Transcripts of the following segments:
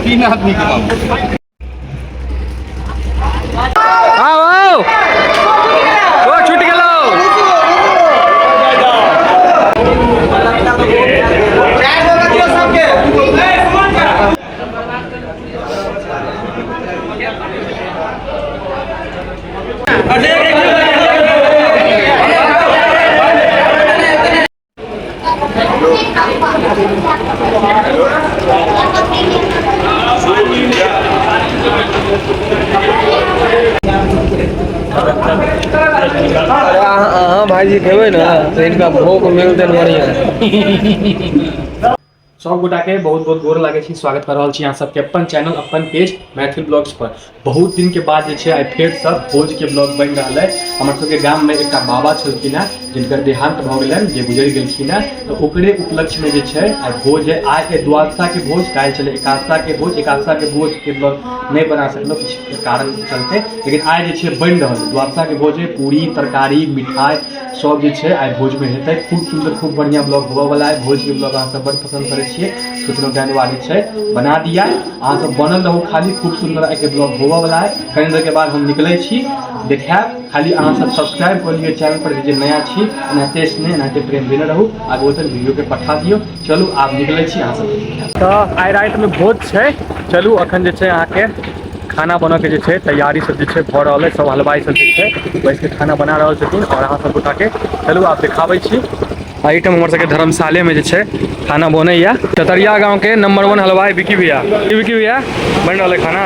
तीन आदमी के बाबू। आओ आओ, ओ छूट गेलो। अहाँ भाईजी खेबै ने तऽ हिनका भोग मिलतनि बढ़िआँ। सब गोटा के बहुत बहुत गोर लागै छी, स्वागत कर रहल छी अहाँ सबके अपन चैनल अपन पेज मैथिल ब्लॉग्स पर। बहुत दिन के बाद जे छै आइ फेर से भोज के ब्लॉग बनि रहल है। हमर सबके गाम में एकटा बाबा छलखिन हेँ जिनकर देहांत भऽ गेलनि, जे गुजरि गेलखिन हेँ, तऽ ओकरे उपलक्ष्य में जे छै आइ भोज है। आइ है द्वादशा के भोज, काल्हि छलै एकादशा के भोज। एकादशा के भोज के ब्लॉग नहि बना सकलहुँ किछु कारण के चलते, लेकिन आइ जे छै बनि रहल है द्वादशा के भोज है। पूरी तरकारी मिठाई सब जे छै आइ भोज में हेतै। खूब सुन्दर खूब बढ़िआँ ब्लॉग होबऽ वाला है। भोज के ब्लॉग अहाँ सब बड़ पसंद करै छियै, सोचलहुँ ताहि दुआरे छै बना दिया। अहाँ सब बनल रहू खाली, खूब सुन्दर आइके ब्लॉग होबऽ वाला है। कनि देर के बाद हम निकलै छी देखायब। खाली अहाँ सब सब्सक्राइब कऽ लिअ चैनल पर जे नया छी, एनाहिते स्नेह एनाहिते प्रेम देने रहू, आगू तक वीडियो के पठा दियौ। चलू आब निकलै छी अहाँ सबके देखायब। तऽ आइ रातिमे भोज छै, चलू अखन जे छै अहाँके खाना बनऽके जे छै तैयारी सब जे छै भऽ रहल है। सब हलवाई सब जे छै बैस के खाना बना रहल छथिन और अहाँ सब गोटा के चलू आब देखाबै छी। एहिठाम हमर सबके धर्मशाले में जे छै खाना बनैया। चतरिया गांव के नंबर 1 हलवाई विकी भैया। की विकी भैया बनि रहल है खाना?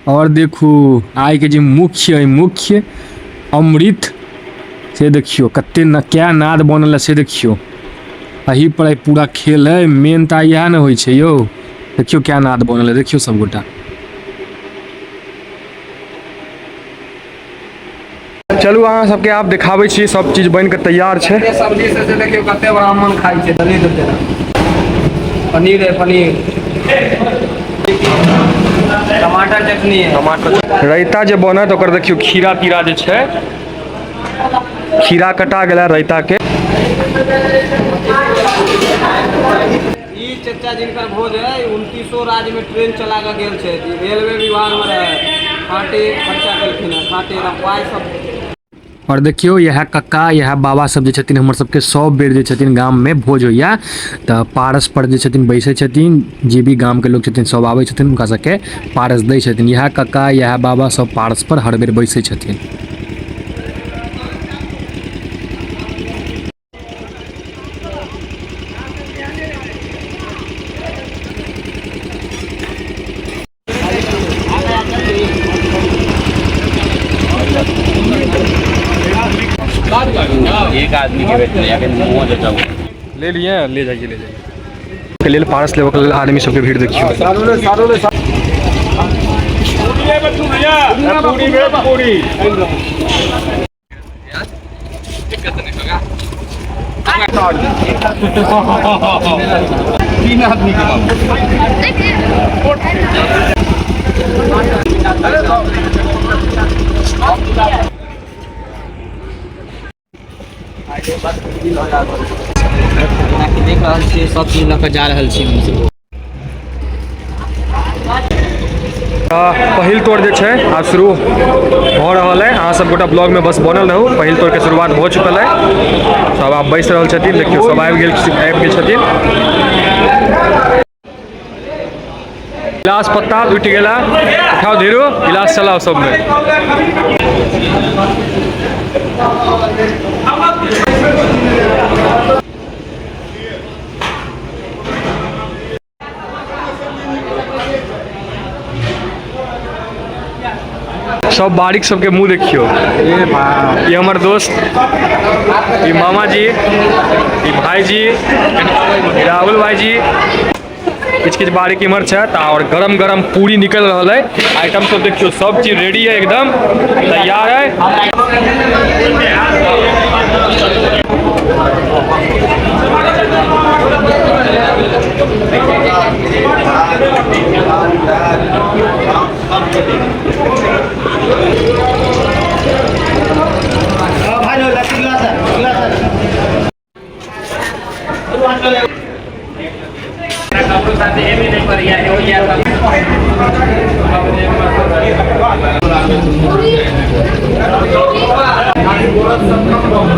और देखू आइ के जे मुख्य है, मुख्य अमृत से देखियो कते न क्या नाद बनल है से देखियो। एही पर आइ पूरा खेल है, मेन तऽ इएह ने होइ छै यौ। देखियो क्या नाद बनल है, देखियो सब गोटा। चलू अहाँ सबके आब देखाबै छी सब चीज बनि के तैयार छै। सब्जी से से देखियो कते ब्राह्मण खाइ छै, दलित जेना पनीर है, पनीर टमाटर चटनी है, टमाटर रायता जे बनत ओकर देखियो खीरा तीरा जे छै, खीरा कटा गेला रायता के। ई चचा जिनकर भोज है 29 राज्य में ट्रेन चला के गेल छै, रेलवे विभाग में रहे, खाटे खर्चा केलखिन हँ, खाटे एकदम पाइ सब। और देखियो यह कक्का यह बाबा सब जे छथिन हमर सबके सब बेर जे छथिन गाम में भोज होइया तऽ पारस पर जे छथिन बैसै छथिन, जे भी गाम के लोग छथिन सब आबै छथिन हुनका सबके पारस दै छथिन। यह कक्का यह बाबा सब पारस पर हर बेर बैसै छथिन। एक आदमी के बैठने या फिर मुँह जे जाऊ। ले लिए, ले जाइए, ले जाइए। के लेल पारस लेबऽ के लेल आदमी सबके भीड़ देखियौ। तीन आदमी के बाबू। जेनाकि देख रहल छियै सब चीज लऽ कऽ जा रहल छी हमसब। पहिल तोड़ जे छै आब शुरू भऽ रहल है। अहाँ सब गोटा ब्लॉग में बस बनल रहू। पहिल तोड़ के शुरुआत भऽ चुकल है, सब आब बैस रहल छथिन। देखियौ सब आबि गेल छथिन। गिलास पत्ता उठि गेला, उठाओ धीरू गिलास चलाओ सब में। सब बारीक सबके मुंह देखियो। ये हमर दोस्त, ये मामा जी, ये भाई जी, राहुल भाई जी, किछ किछ बारीक इम्हर छथि। और गरम गरम पूरी निकल रहल है। आइटम सब देखियो, सब चीज रेडी है, एकदम तैयार है।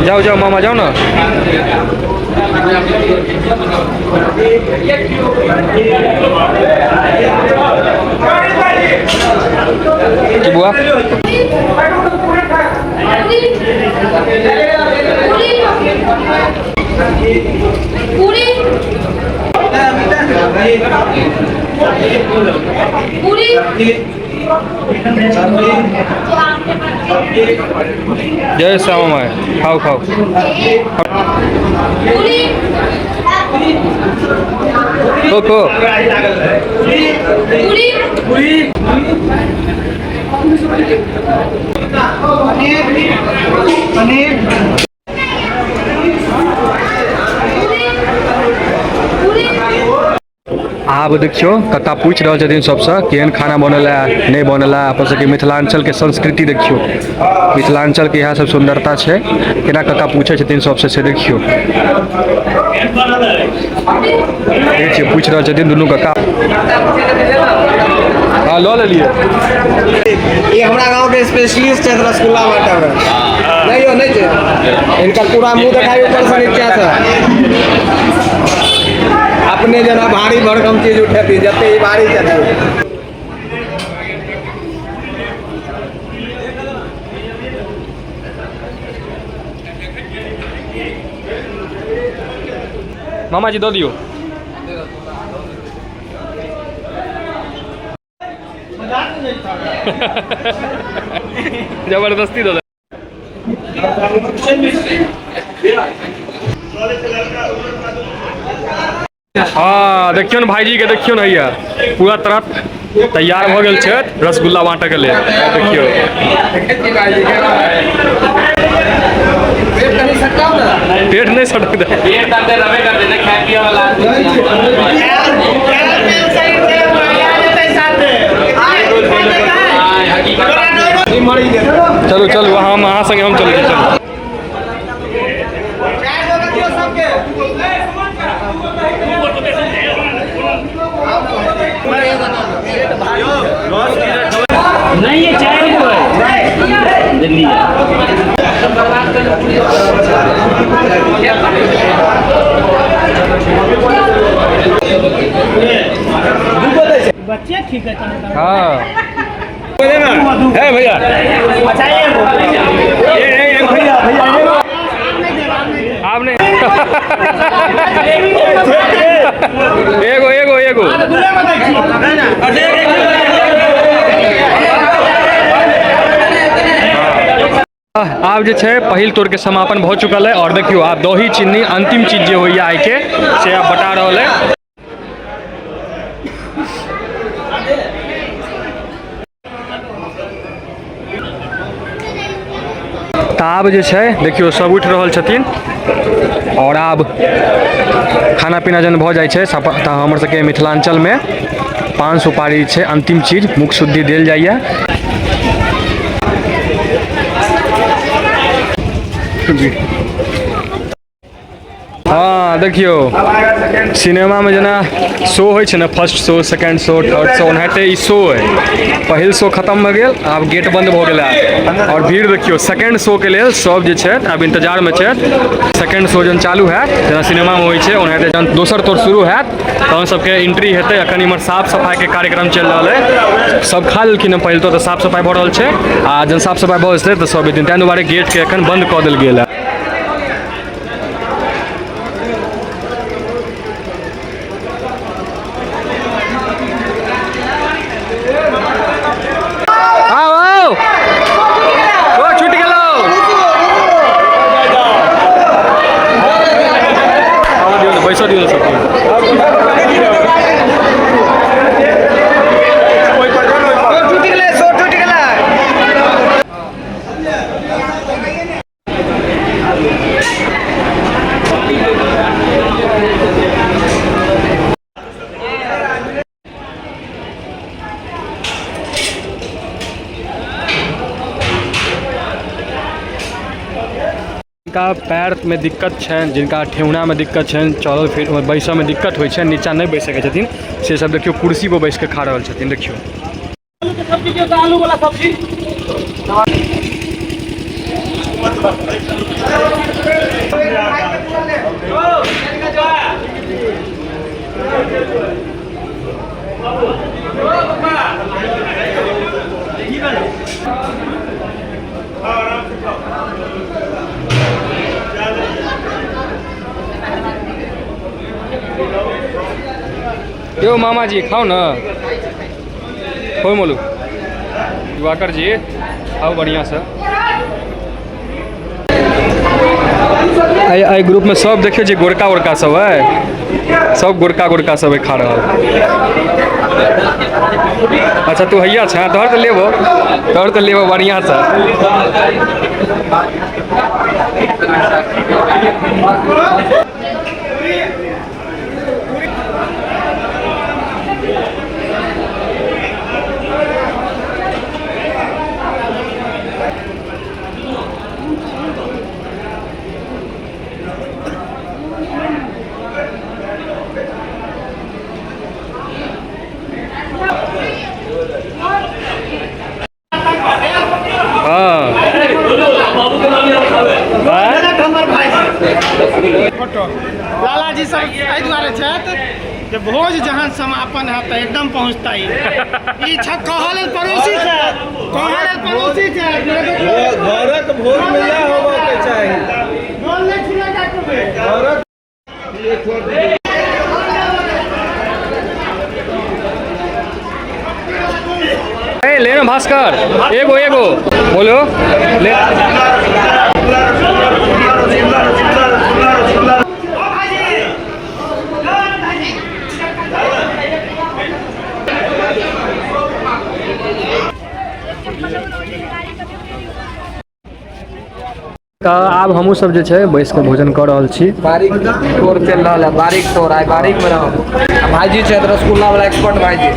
जाओ जाओ मामा जाओ ना। की बुआ जय श्यामा माय, खाओ खाओ। खो आब देखियो कक्का पूछि रहल छथिन सबसँ केहन खाना बनल है नहीं बनल है। अपन सबके मिथिलांचल के संस्कृति देखियो, मिथिलांचल के इएह सब सुंदरता छै। केना कक्का पूछै छथिन सबसँ से देखियो। देखै छियै पूछि रहल छथिन दुनू कक्का। हाँ लऽ लेलियै। ये हमरा गांव के स्पेशलिस्ट छथि रसगुल्ला बांटऽ में। नहीं हो नहीं छै, इनका पूरा मुंह देखाइ ऊपर से नीचा से। अपने जना भारी भरकम चीज उठेती जते ही भारी छथिन। मामा जी दऽ दियौ। जबरदस्ती दऽ। हाँ देखियौ ने भाईजी के, देखियौ ने हैया पूरा तरह तैयार भऽ गेल छथि रसगुल्ला बाँटऽ के लेल। देखियौ पेट नहीं सटक दे। चलू चलू हम अहाँ संगे हम चलै छी। चलू नहीं ये चाय को है दिल्ली। बच्चे ठीक है। हाँ है भैया आप नहीं। एगो एगो एगो आब जे छै पहिल तोड़ के समापन भऽ चुकल है। और देखियो आब दही चीनी अंतिम चीज जे होइए आइ के से आब बटा रहल है। तऽ आब जे छै देखियो सब उठि रहल छथिन और आब खाना पीना जहन भऽ जाइ छै तऽ हमर सबके मिथिलांचलमे पान सुपारी छै अंतिम चीज, मुख शुद्धि देल जाइए। हाँ देखियो सिनेमा में जेना शो होइ छै ने, first show second show third show, ओनाहिते ई शो है। पहिल शो खत्म भऽ गेल, आब गेट बंद भऽ गेल है और भीड़ देखियो सेकंड शो के लेल सब जे छै आब इंतजार में छै। सेकंड शो जहन चालू हैत जेना सिनेमा में होइ छै ओनाहिते जहन दोसर तोर शुरू हैत तहन सबके एंट्री हेतै। अखन इम्हर साफ सफाई के कार्यक्रम चलि रहल है, सब खा लेलखिन हँ पहिल तो साफ सफाई भऽ रहल छै आ जहन साफ सफाई भऽ जेतै तऽ सब एथिन, ताहि दुआरे गेट के एखन बंद कऽ देल गेल है। आओ आओ ओ छूट गेलो। आबऽ दियौ ने, बैसऽ दियौ ने सबके। टूटि गेलै, शो टूटि गेलै। जिनका पैरमे दिक्कत छनि, जिनका ठेहुनामे दिक्कत छनि, चलल फिर बैसऽमे दिक्कत होइ छनि, नीचा नहि बैस सकै छथिन, से सब देखियौ कुर्सी पर बैस कऽ खा रहल छथिन। देखियौ आलू वाला सब्जी। यौ मामाजी खाउ न, हो मोलू दिवाकर जी खाउ बढ़िआँसँ। एहि ग्रुपमे सब देखियौ जे गोरका गोरका सब है, सब गोरका गोरका सब है खा रहल। अच्छा तू हैया छ, तोहर तऽ लेबो, तोहर तऽ लेबो बढ़िआँसँ। लालाजी सब एहि दुआरे छथि जे भोज जहन समापन हैत तऽ एकदम पहुँचता। ई कहऽ लेल पड़ोसी छथि, कहऽ लेल पड़ोसी छथि। घरक भोज में इएह होबऽ के चाही। बोल नहि छुएगा कभी। ए ले ना भास्कर, एगो एगो बोलो ले। आब हमहूँ सब जे छै बैस कऽ भोजन कऽ रहल छी। बारीक तोड़ चलि रहल है, बारीक तोड़, आइ बारीक में रहब। भाईजी छथि रसगुल्ला वाला एक्सपर्ट भाईजी।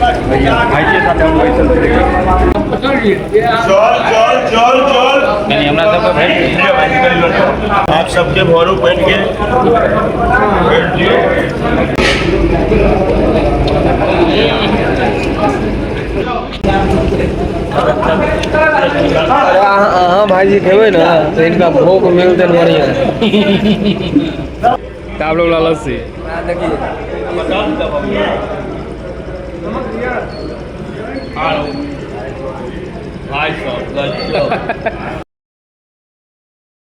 भाईजी साथे हम बैसल छी। चल चल चल चल कनी हमरा सबके भेट दिअ। आप सबके भोरू बैठ के बैठ दियौ। अहाँ भाईजी खेबै ने तऽ हिनका भोग मिलतनि बढ़िआँ। आप लोग लस्सी देखिए भाई साहब।